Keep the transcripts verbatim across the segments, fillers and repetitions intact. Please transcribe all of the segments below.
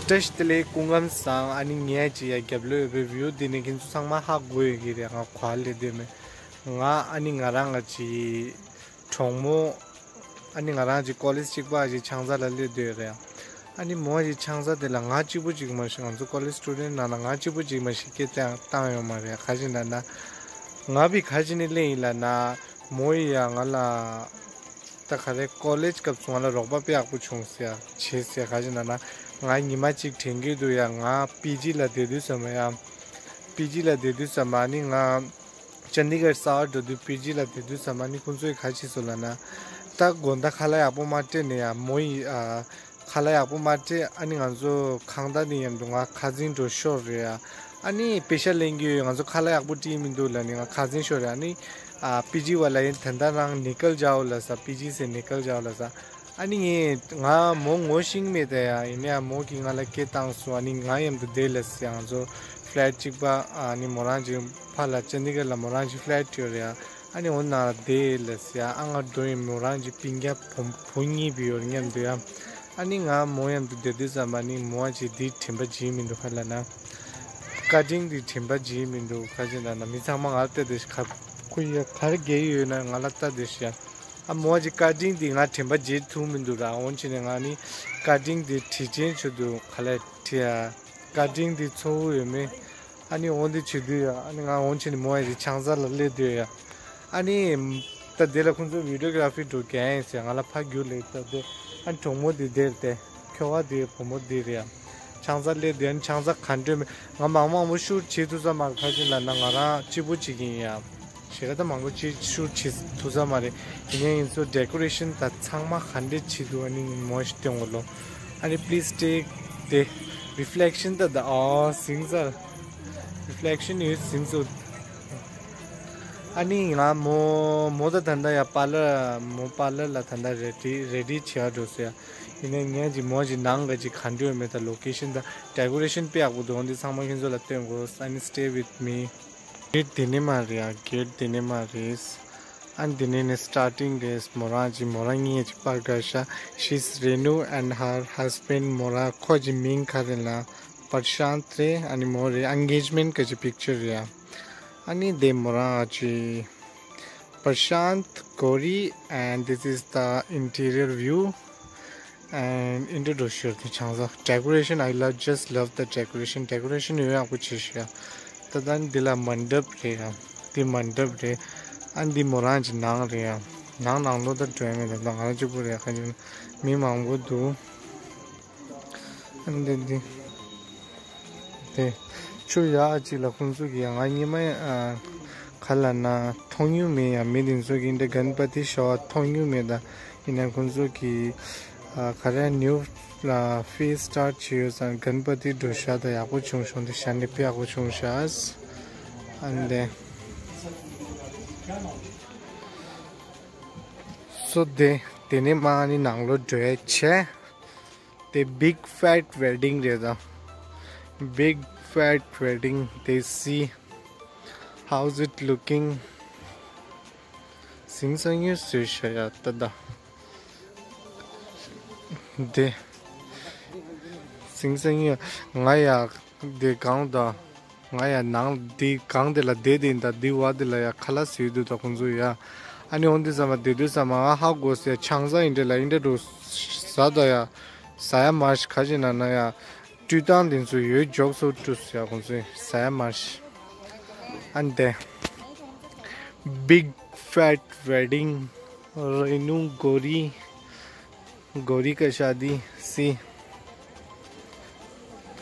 བཀྲ་ཤིས་བདེ་ལེགས། སྐུ་ཁམས་བཟང་། ཨ་ནི་ངས་ཅིག་ཡ་རྒྱབ་ལོས་ཡོད་པའི་བིའུ་འདི་ནི་ཁྱེད་ཚོ་ཚང་མ་ཧ་གོ་ཡོད་ཀྱི་རེད། ང་ག་པར་སླེབས་བསྡད་མེད། ང་ཨ་ནི་ང་རང་ང་ཅིག་གྲོགས་མོ། ཨ་ནི་ང་རང་ཅིག་ཀོ་ལེཇ་གཅིག་པ་ཅིག་ཆང་ས་ལ་སླེབས་བསྡད་ཡོད་རེད། ཨ་ནི་མོ་ཅིག་ཆང་ས་དེ་ལ་ང་གཅིག་པུ་ཅིག་མ་ཤི། ང་ཚོ་ཀོ་ལེཇ་སི་ཊུ་ཌེན་ཊི་ནང་ལ་ང་གཅིག་པུ་ཅིག་མ་ཤི་སྐད་བཏང་བཏང་ཡོད་མ་རེད། ག་ཅིག་ན་ན་ང་བི་ག་ཅིག་ནས་སླེབས་ཡིན་ལབ་ན། མོ་ཡིས་ཡ་ང་ལ་ད་ག་རེ་ཀོ་ལེཇ་སྐབས་སུ་ང་ལ་རོགས་པ་དཔེ་ཡག་པོ་བྱུང་ཟེར་བྱས་ཟེར། ག་ཅིག་ན་ན་ང་ཉི་མ་གཅིག་དྲན་གྱི་འདུག་ཡ། ང་པི་ཇི་ལ་བསྡད་དུས་ཙམ་པ་ཡ། པི་ཇི་ལ་བསྡད་དུས་ཙམ་པ་ནི་ང་ཅན་དི་གར་གསར་པ་འགྲོ་དུས་པི་ཇི་ལ་བསྡད་དུས་ཙམ་པ་ནི་ཁོང་ཚོས་ག་ཅིག་ཟེར་ལབ་ན། ད་དགོང་དག་ཁ་ལག་ཡག་པོ་མ་སྤྲད་ནས་ཡ། མོ་ཡིས་ཨ། ཁ་ལག་ཡག་པོ་མ་སྤྲད། ཨ་ནི་ང་ཚོ་ཁང་བདག་ནི་མཉམ་དུ་ང་ཁ་འཛིང་འགྲོ་ཤོར་རེད་ཡ། ཨ་ནི་པེ་ཤ་ལེན་གྱི་ཡོད། ང་ཚོ་ཁ་ལག་ཡག་པོ་སྤྲད་མི་འདུག་ལབ་ནས་ང་ཁ་འཛིང་ཤོར་རེད། ཨ་ནི་ཨ། པི་ཇི་བ་ལ་ཡིན་ད་ལྟ་རང་ནི་ཀལ་ཇའོ་ལབ་ས། པི་ཇི་ཟེར་ནི་ཀལ་ཇའོ་ལབ་ས། ཨ་ནི་ངས་ང་མོ་ངོ་ཤེས་མེད་དེ་ཡ། ཡིན་ནའི་མོ་གིས་ང་ལ་སྐད་བཏང་སོང་། ཨ་ནི་ང་མཉམ་དུ་བསྡད་ལབ་ཟེར། ང་ཚོ་ཕ་ལེཊ་གཅིག་པ། ཨ་ནི་མོ་རང་གཅིག་ཕར་ལ་ཅན་དི་གར་ལ་མོ་རང་གཅིག་ཕ་ལེཊ་ཡོད་རེད་ཡ། ཨ་ནི་འོ་ན་བསྡད་ལབ་ཟེར་ཡ། ཨ་ང་འགྲོ་ཡིན། མོ་རང་གཅིག་སྤུན་ཀྱག་བུ་བུ་གཉིས་པི་ཡོད་མཉམ་དུ་ཡ། ཨ་ནི་ང་མོ་མཉམ་དུ་བསྡད་དུས་ཙམ་པ་ནི་མོ་ཨ་ཅིག་འདི་དྲན་པ་བརྗེད་མི་འདུག་ག་ལབ་ན། ཀ་ཊིང་འདི་དྲན་པ་བརྗེད་མི་འདུག་ག་ཅིག་ལབ་ན་མི་ཚང་མ་ང་ལ་བལྟས་ཏེ་ཁ་ཁུ་ཡ་གར་གས་ཡོད་ན་ང་ལ་བལྟས་ཏེ་ཤི་ཡ། ཨ་མོ་ཨ་ཅིག་ཀ་ཊིང་འདི་ང་དྲན་པ་བརྗེད་ཐུབ་མི་འདུག་ར། འོན་ཅི་ནས་ང་ནི་ཀ་ཊིང་འདི་བྲིས་ཅན་ཆུ་འདུག་ག་ལ་བྲིས་ཡ། ཀ་ཊིང་འདི་ཚོ་བོ་ཡོད་མེད། ཨ་ནི་འོ་འདི་བྱེད་དུས་ཡ། ཨ་ནི་ང་འོན་ཅི་ནས་མོ་ཨ་ཅིག་ཆང་ས་ལ་སླེབས་དུས་ཡ། ཨ་ནི་ད་དེ་ལ་ཁོང་ཚོ་བི་ཌི་ཡོ་གྷ་ར་ཕི་འགྲོ་གི་ཡིན་ཟེར་ང་ལ་ཕར་རྒྱུགས་ལེ་ད་དེ། ཨ་གྲོགས་མོ་དེ་དེར་དེ། ཁྱོ་ག་དེ་བུ་མོ་དེ་རེད་ཡ། ཆང་ས་སླེབས་དེ། ཨ་ཆང་ས་ག་འདྲ་མེད། ང་མང་མང་པོ་ཤུཊ་བྱེད་ཐུབ་ས་མ་རེད། ག་ཅིག་ལབ་ན་ང་རང་གཅིག་པུ་གཅིག་ཡིན་ཡ། ཞེ་དྲག་ད་མང་པོ་ཅིག་ཤུཊ་བྱེད་ཐུབ་ས་མ་རེད། ཡིན་ཡང་ཡིན་ཚོ་ཌེ་ཀོ་རེ་ཤན་ད་ཚང་མ་ག་འདྲ་བྱེད་འདུག་ཨ་ནི་མོ་ཞིག་སྟོན་གོ་ལོ། ཨ་ནི་པི་ལི་སི་ཊེག་དེ་རི་ཕི་ལེག་ཤན་ད་ད། ཨོ་ཟིང་ས་རི་ཕི་ལེག་ཤན་ཡོད་ཟིང་ཚོ། ཨ་ནི་ང་མོ་མོ་ད་ད་ད་ཡ་པར་ལར་མོ་པར་ལར་ལ་ད་ད་རེ་ཌི་རེ་ཌི་བྱེད་ཡ་འགྲོ་ཟེར་ཡ། ཡིན་ནའི་ངས་ཅིག་མོ་ཅིག་ནང་ག་ཅིག་ག་འདྲ་ཡོད་མེད་ད་ལོ་ཀེ་ཤན་ད་ཌེ་ཀོ་རེ་ཤན་དཔེ་ཡག་པོ་འདུག་འོན་ཏེ་ཚང་མ་ཁྱེད་ཚོ་ལ་སྟོན་དགོས། ཨ་ནི་stay with me། གེཊ་དེ་ནས་མར་རེད་ཡ། གེཊ་དེ་ནས་མར་རེད། ཨ་ནི་དེ་ནས་ནི་སི་ཊར་ཊིང་རེད། མོ་རང་ཅིག་མོ་རང་གཉིས་ཅིག་པར་དགའ་ཤ། She's Renu and her husband མོ་རང་ཁོ་ཅིག་མིང་ག་རེ་ལ་པར་ཤཱནྟ་རེད། ཨ་ནི་མོ་རེད། ཨེན་གེཇ་མེན་ཊི་ག་ཅིག་པིག་ཅར་རེད་ཡ། ཨ་ནི་དེ་མོ་རང་ཨ་ཅིག Prashant Gauri, and this is the interior view and indoor སྒྲོ་ཤོར་དེ་ཆང་ས་decoration. I love, just love the decoration. Decoration ཡོད་ཡག་པོ་བྱེད་ཤག་ད་ལྟ་འདི་ལ་མན་ཌབ་རེད་ཡ། འདི་མན་ཌབ་རེད། ཨ་འདི་མོ་རང་གི་ནང་རེད་ཡ། ནང་ནང་ལོགས་ད་འགྲོ་ཡ་མེད། ད་ལྟ་ང་རང་གཅིག་པུ་རེད། ཁ་ཅིག་མི་མང་པོ་འདུག་ཨ་འདི་འདི། དེ། ཆུ་ཡག་ཅིག་ལ་ཁོང་ཚོ་གིས་ང་གཉིས་མ་ཨ། ག་ལབ་ན་མཐོང་མྱོང་མེད་ཡ། མི་དེ་ཚོ་གིས་འདི་གན་པ་ཏི་ཤོ་ཨ་མཐོང་མྱོང་མེད་ད། ཡིན་ན་ཁོང་ཚོ་གིས་ཨ། ག་རེ་ནིའུ་ལ་ཕེ་སི་སི་ཊར་ཊི་བྱས་ཡོད་ཙང་གན་པ་ཏི་འགྲོ་ཤག་ད་ཡག་པོ་བྱུང་བྱུང་། དེ་ཤ་ནི་དཔེ་ཡག་པོ་བྱུང་ཤག་ཨ་འདི། སོ་དེ་དེ་ནས་མ་ནི་ནང་ལོགས་འགྲོ་ཡ་བྱས། དེ་big fat wedding རེད་ད། Big fat wedding. དེ་see, how's it looking? ཟིང་ས་ཉུལ་བཟོས་ཤག་ཡ་ད་ད། དེ་ཟིང་ས་ཉུལ། ང་ཡ་དེ་གང་ད། ང་ཡ་ནང་འདི་གང་དེ་ལ་བསྡད་དེ་ཡིན་ད། འདི་བ་དེ་ལ་ཡ་ཁ་ལག་ཟོས་འདུག་ད་ཁོང་ཚོ་ཡ། ཨ་ནི་འོང་དུས་ཙམ་པ་བསྡད་དུས་ཙམ་པ་ང་ཧ་གོ་ཟེར། ཆང་ས་ཡིན་འདྲ་ལ་ཡིན་འདྲ་འགྲོ་ཟ་ད་ཡ། ཟ་ཡ་མ་ཤི་ཁ་ཅིག་ན་ན་ཡ། བཀྲུས་སྟངས་དེ་ཚོ་ཡོད་འཇོག་སོ་བཀྲུས་ཟེར་ཁོང་ཚོ་ཟ་ཡ་མ་ཤི། ཨ་ནི་དེ། Big fat wedding. Renu Gauri. Gauri ka shaadi. See.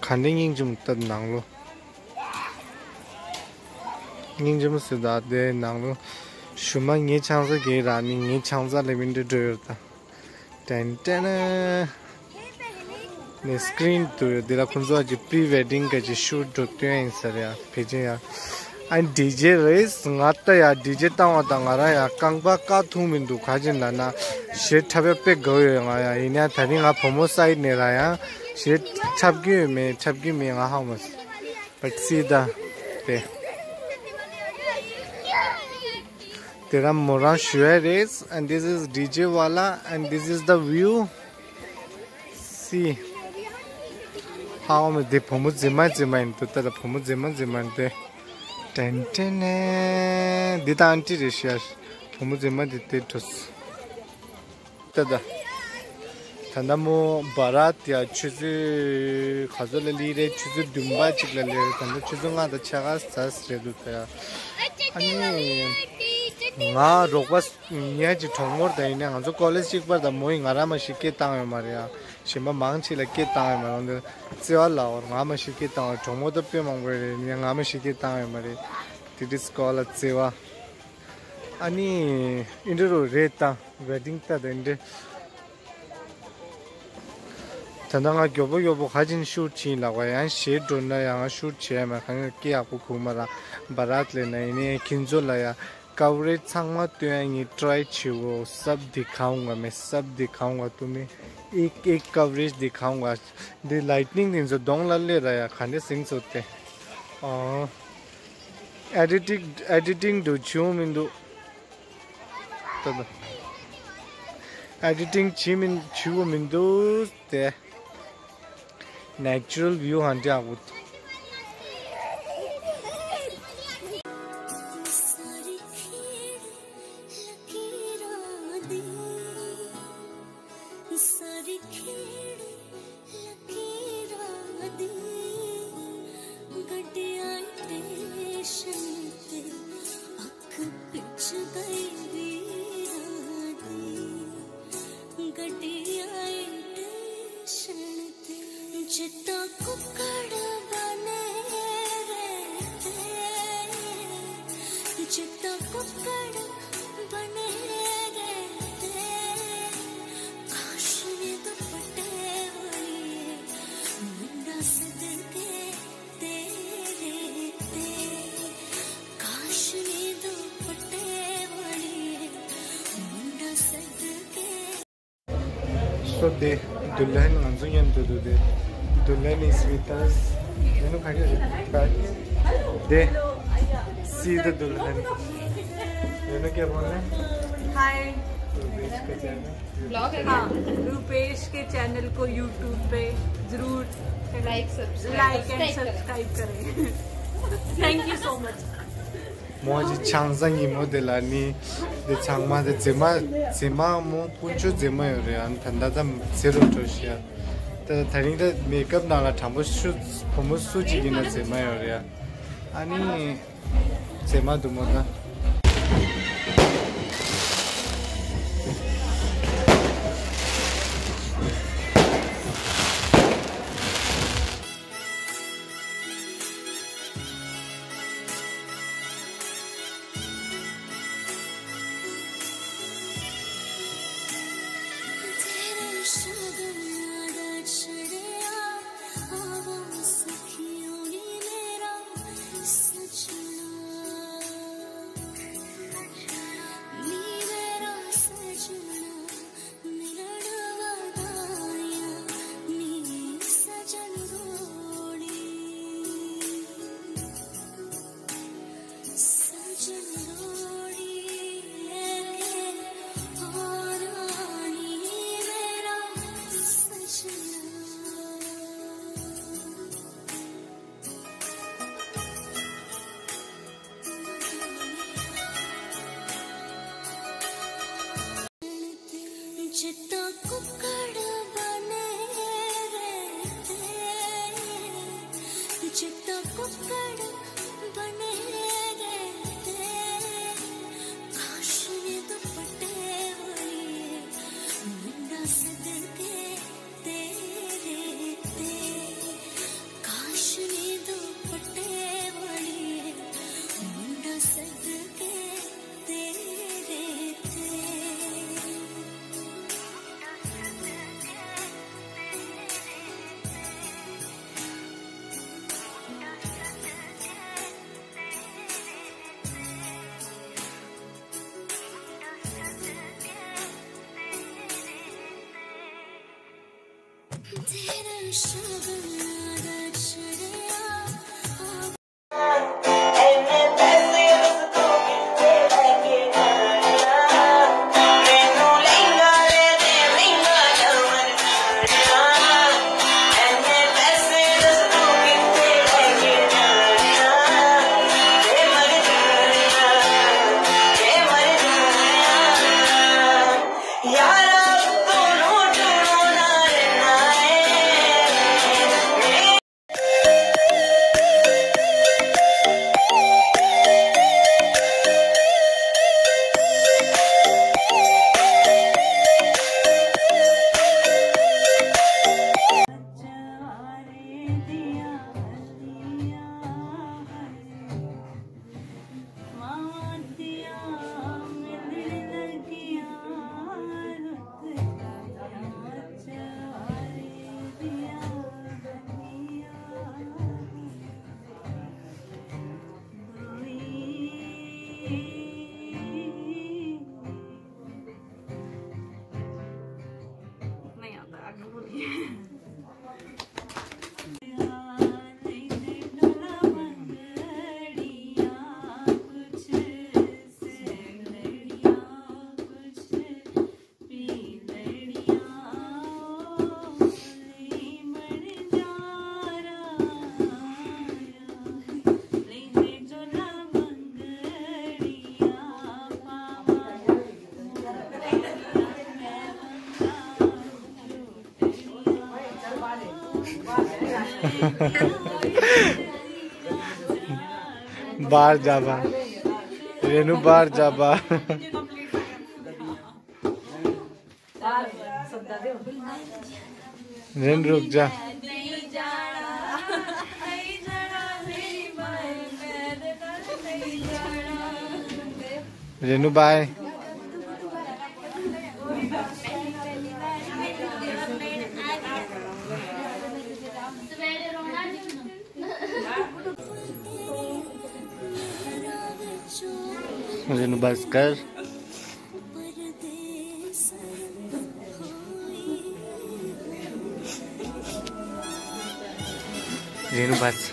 ག་འདྲ་སྙིང་རྗེ་མོ་ད་ནང་ལོགས། སྙིང་རྗེ་མོ་ཟེར་ད་དེ་ནང་ལོགས། ཞུ་མ་ངའི་ཆང་ས་གས་ར་ནི་ངའི་ཆང་ས་ལས་མི་འདྲ་འགྲོ་ཡོད་ད། ཏན་ཏན། ནས་སི་ཀི་རིན་དུ་དེ་ལ་ཁོང་ཚོ་གི་པི་རི་ཝེ་ཌིང་ག་ཅིག་ཤུ་ཊི་འགྲོ་སྟོན་ཡིན་ས་རེད་ཡ། ཕལ་ཆེར་ཡ། ཨ་ཌི་ཇེ་རེད། ང་ལྟ་ཡ་ཌི་ཇེ་བཏང་བ་དང་ང་རང་ཡ་རྐང་པ་བཀག་ཐུབ་མི་འདུག་ག་ཅིག་ལབ་ན་གཞས་འཁྲབ་ཡ་དཔེ་དགའ་ཡོད། ང་ཡ་ཡིན་ཡང་ད་རིང་ང་བུ་མོ་སའིཌ་ནས་ར་ཡང་གཞས་འཁྲབ་ཀྱི་ཡོད་མེད་འཁྲབ་ཀྱི་མེད་ང་ཧ་མ་སི། But see the, the, there are མོ་རང་ཞུ་ཡ་རེད། And this is ཌི་ཇེ་ཝ་ལ། And this is the view. See. ཧ་འོ་མི་འདི་བུ་མོ་རྫུན་མ་རྫུན་མ་ཡིན་འདུག་ད་ལྟ་བུ་མོ་རྫུན་མ་རྫུན་མ་ཡིན་ཏེ། ཏན་ཏན་ནས་འདི་ད་ཨན་ཏི་རེད་ཤག་བུ་མོ་རྫུན་མ་འདི་དེ་འགྲོ་སོང་། ད་ད། ད་ལྟ་མོ་བ་ར་དེ་ཡ་ཆུ་ཚོད་ག་ཚོད་ལ་སླེབས་རེད། ཆུ་ཚོད་བདུན་པ་གཅིག་ལ་སླེབས་རེད། ད་ལྟ་ཆུ་ཚོད་ལྔ་དང་ཕྱེད་ཀ་ཟ་ཟེར་འདུག་ད་ཡ། ཨ་ནི། ང་རོགས་པ་ཉག་གཅིག་གྲོགས་མོར་ད་ཡིན་ནའི་ང་ཚོ་ཀོ་ལེཇ་གཅིག་པར་ད་མོ་ཡིས་ང་རང་མ་ཞིག་སྐད་བཏང་ཡོད་མ་རེད་ཡ། གཞན་པ་མང་ཆེ་ལ་སྐད་བཏང་ཡོད་མ་རེད། འོན་ཏེ་བརྩེ་བ་ལབ་པར་ང་མ་ཞིག་སྐད་བཏང་བ། གྲོགས་མོ་ད་དཔེ་མང་པོ་རེད། ཡིན་ནའི་ང་མ་ཞིག་སྐད་བཏང་ཡོད་མ་རེད། དེ་དུས་ཀོ་ལ་བརྩེ་བ། ཨ་ནི་ཨིན་ཊར་བིའུ་རེད་ད། ཝེ་ཌིང་ད་ད་ཨིན་ཊར། ད་ལྟ་ང་མགྱོགས་པོ་མགྱོགས་པོ་ག་ཅིན་ཤུཊ་བྱེད་ཡིན་ལབ་པ། ཡང་ཞེད་འགྲོ་ན་ཡང་ང་ཤུཊ་བྱེད་ཡ་མེད། གང་ཡང་སྐད་ཡག་པོ་གོ་མ་ར། བ་ར་ལས་ན་ཡིན་ནའི་ཁྱེད་ཚོ་ལ་ཡ་ཀ་ཝ་རེཇ་ཚང་མ་སྟོན་ཡ་ངས་ཊ་རའི་བྱེད་འོ། སབ་དེ་གང་ག་མེད། སབ་དེ་གང་ག་ཏུ་མེད། ཨེག་ཨེག་ཀ་ཝ་རེཇ་དེ་གང་ག། འདི་ལའི་ཊི་ནིང་དེ་ཚོ་གདོང་ལ་སླེབས་ར་ཡ། ག་འདྲ་ཟིང་ཚོ་དེ། ཨོ། ཨེ་ཌི་ཊིང་ཨེ་ཌི་ཊིང་དུ་བྱུང་མི་འདུག་ད་ད། ཨེ་ཌི་ཊིང་བྱེད་མི་བྱེད་དགོས་མི་འདུག་སྟེ། ནེ་ཅུ་རལ་བིའུ་ཧན་འདྲ་ཡག་པོ་འདུག So, the दुल्हन ང་ཚོ་མཉམ་དུ་འདུག་དེ། दुल्हन is with us. You know, see the दुल्हन. You know क्या बोलना है? हाय। तो देश का चैनल। हाँ, रूपेश के चैनल को यूट्यूब पे जरूर like, subscribe, like and subscribe करें। Thank you so much. མོ་ཅི་ཆང་ས་ཉིན་མོ་དེ་ལ་ནི་དེ་ཚང་མ་དེ་རྫི་མ་རྫི་མ་མོ་དཀོན་མཆོག་རྫི་མ་ཡོད་རེད། ཨ་ནི་ད་ལྟ་ཙམ་རྫི་རུ་འགྲོ་ཤི་ཡ། ད་ད་རིང་ད་མེག་ཨབ་ནང་ལ་དྲང་པོ་ཤུ་བུ་མོ་སུ་གཅིག་ཡིན་ན་རྫི་མ་ཡོད་རེད། ཨ་ནི་རྫི་མ་དུ་མོ་ད། बाहर जाबा। रेनू बाहर जाबा। रेन रुक जा। रेनू बाय। रेनू बस कर। रेनू बस।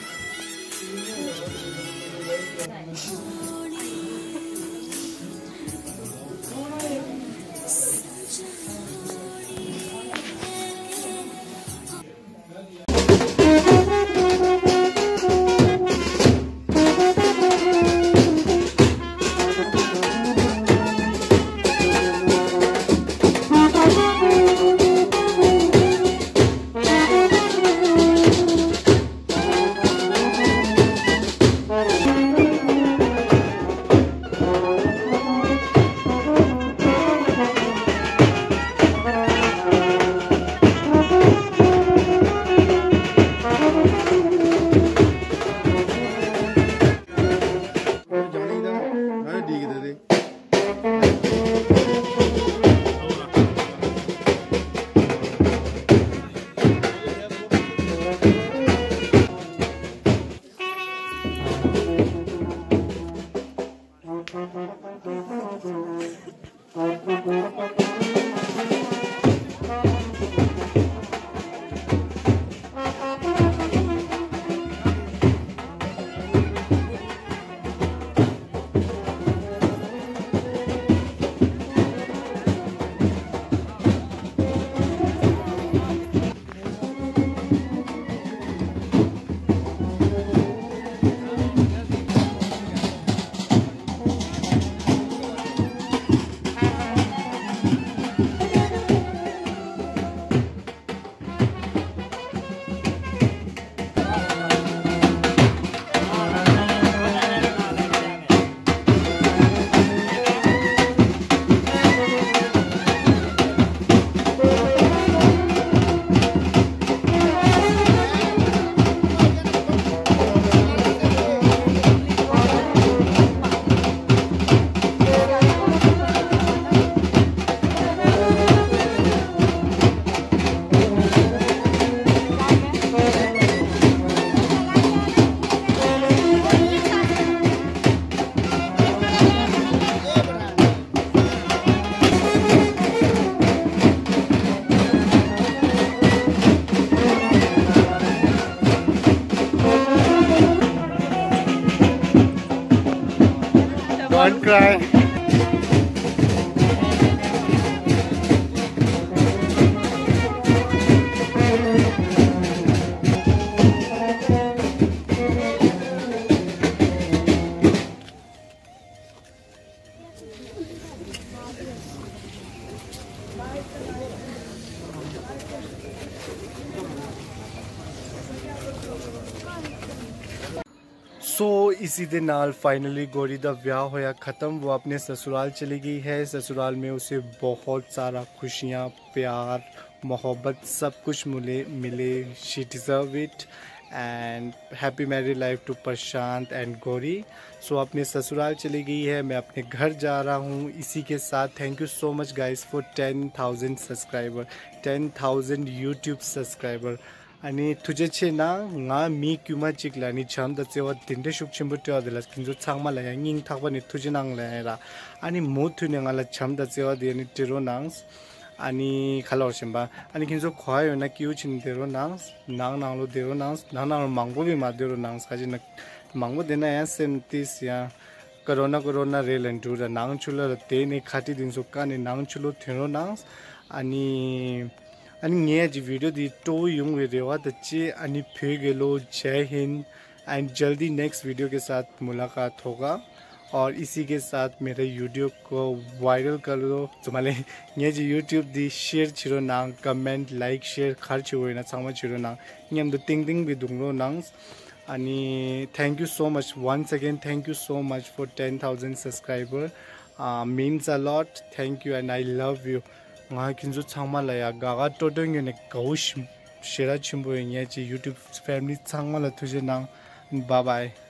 Don't cry. सो इसी के नाल फाइनली गौरी का ब्याह होया खत्म। वो अपने ससुराल चली गई है। ससुराल में उसे बहुत सारा खुशियाँ, प्यार, मोहब्बत, सब कुछ मिले मिले। She deserve it and happy married life to Prashant and Gauri. सो अपने ससुराल चली गई है, मैं अपने घर जा रहा हूँ। इसी के साथ thank you so much guys for ten thousand subscriber, ten thousand YouTube subscriber. अनि थुजे छे ना, ང་མི་དཀྱུས་མ་གཅིག་ལ་ནི་བྱམས་དང་བརྩེ་བ་དེ་འདྲ་ཤུགས་ཆེན་པོ་སྤྲད་པ་དེ་ལ་ཁྱེད་ཚོ་ཚང་མ་ལ་ཡང་སྙིང་ཐག་པ་ནས་ཐུགས་རྗེ་གནང་ལབ་ཡིན་ར། ཨ་ནི་མུ་མཐུད་ནས་ང་ལ་བྱམས་དང་བརྩེ་བ་དེ་ནི་སྤྲད་རོགས་གནང་། ཨ་ནི་ཁ་ལོར་བཞིན་པ། ཨ་ནི་ཁྱེད་ཚོ་གོ་ཡོད་ན་ཀིའུ་ཕྱིན་བསྡད་རོགས་གནང་། ནང་ནང་ལོ་བསྡད་རོགས་གནང་། ནང་ནང་ལོ་མང་པོ་བི་མ་བསྡད་རོགས་གནང་། ག་ཅི་ན་མང་པོ་བསྡད་ན་ཡང་སེམས་ཏིས་ཡང་ཀ་རོ་ན་ཀ་རོ་ན་རེད་ལ་འགྲོ་ར། ནང་ཆུ་ལ་ར་དེ་ནས་ཁ་ཏི་དེ་ཚོ་ཀ་ནས་ནང་ཆུ་ལོ་ཐོན་རོགས་གནང་། ཨ་ནི་ཨ་ནི་ངས་ཀྱི་བི་ཌིའོ་འདི་སྤྲོ་བོ་ཡོང་བའི་རེ་བ་དང་བཅས། ཨ་ནི་བོད་རྒྱལ་ལོ། जय हिंद। एंड जल्दी नेक्स्ट वीडियो के साथ मुलाकात होगा। और इसी के साथ मेरे यूट्यूब को वायरल कर दो। ཚང་མ་ལ་ངས་ཀྱི་ཡུ་ཊུབ་འདི་ཤེར་བྱེད་རོགས་གནང་། ཀོ་མེན་ཊི། ལའིཀ། ཤེར་ག་རེ་བྱེད་དགོས་ཡོད་ན་ཚང་མ་བྱེད་རོགས་གནང་། མཉམ་དུ་ཏིང་ཏིང་བི་རྡུང་རོགས་གནང་། ཨ་ནི་thank you so much once again, thank you so much for ten thousand subscriber. Uh, means a lot. Thank you and I love you. ང་ཁྱེད་ཚོ་ཚང་མ་ལ་ཡ་དགའ་དགའ་སྤྲོ་སྤྲོ་ངོས་ནས་དགའ་བོ་ཞིམ་ཞེ་དྲག་ཆེན་པོ་ཡོད། ངས་ཀྱི་ཡུ་ཊུབ་ཕེ་མི་ལི་ཚང་མ་ལ་ཐུགས་རྗེ་གནང་། Bye bye.